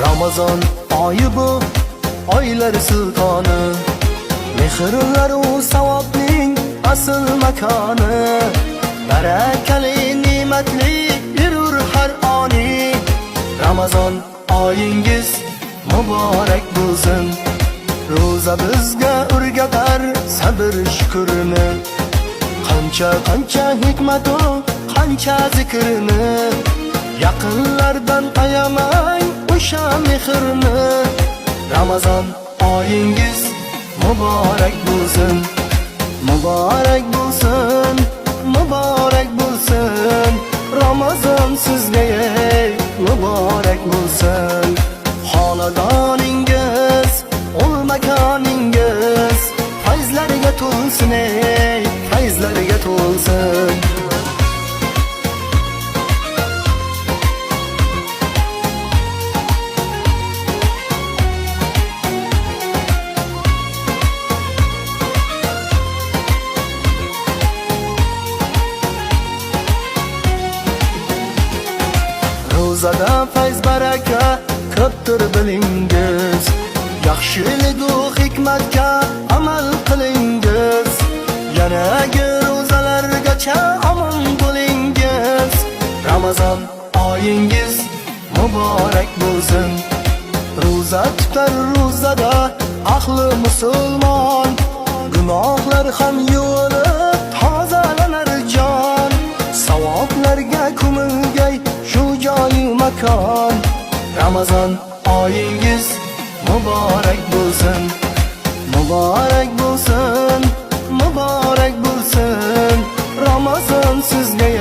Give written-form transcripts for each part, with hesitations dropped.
Ramazon oyi bu oylar sultoni, mehrlar u savobning asl makoni. Barakali ne'matli yurur har oni. Ramazon oyingiz muborak bo'lsin. Ro'za bizga o'rgatar sabr shukrni. Qancha qancha hikmat u qancha zikrni. Yaqinlardan ayamang o'sha mehrni. Ramazon oyingiz muborak bo'lsin. Muborak bo'lsin, muborak bo'lsin. Ramazon sizga muborak bo'lsin. Xonadoningiz, ul makoningiz fayzlarga to'lsin ey, fayzlarga to'lsin. Ro'zada fayz baraka ko'pdir bilingiz. Yaxshilik u hikmatga amal qilingiz. Yanagi ro'zalargacha omon bo'lingiz. Ramazon oyingiz muborak bo'lsin. Ro'za tutar ro'zada ahli musulmon. Gunohlar ham yuvilib tozalanar jon. Savoblarga ko'milgay shu joyu makon. Ramazon oyingiz muborak bo'lsin. Muborak bo'lsin, muborak bo'lsin. Ramazon sizga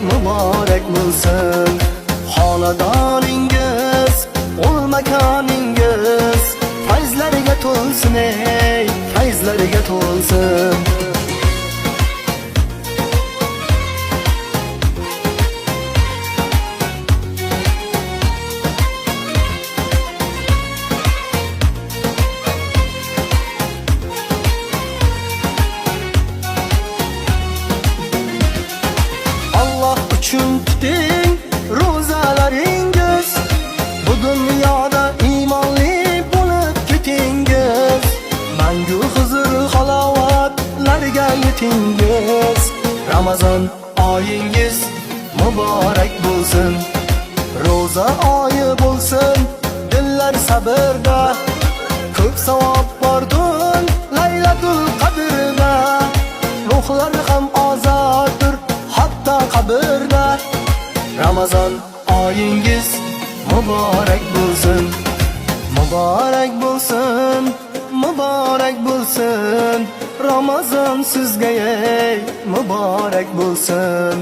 muborak bo'lsin. Xonadoningiz, ul makoningiz fayzlarga to'lsin ey, fayzlarga to'lsin. Alloh uchun tuting ro'zalaringiz. Bu dunyoda iymonli bo'lib ketingiz. Mangu huzur halovatlarga yetingiz. Ramazon oyingiz muborak bo'lsin. Ro'za oyi bo'lsin, dillar sabrda. Ko'p savob bordur Laylatul Qadrda. Ruhlar ham ozoddir hatto qabrda. Ramazon oyingiz muborak bo'lsin. Muborak bo'lsin, muborak bo'lsin. Ramazon sizga muborak bo'lsin.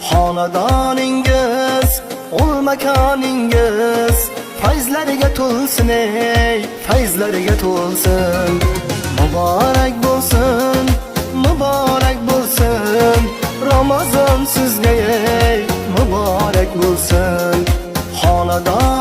Xonadoningiz, ul makoningiz fayzlarga to'lsin ey, fayzlarga to'lsin. Muborak bo'lsin, muborak bo'lsin. Ramazon sizga muborak bo'lsin. Xonadoningiz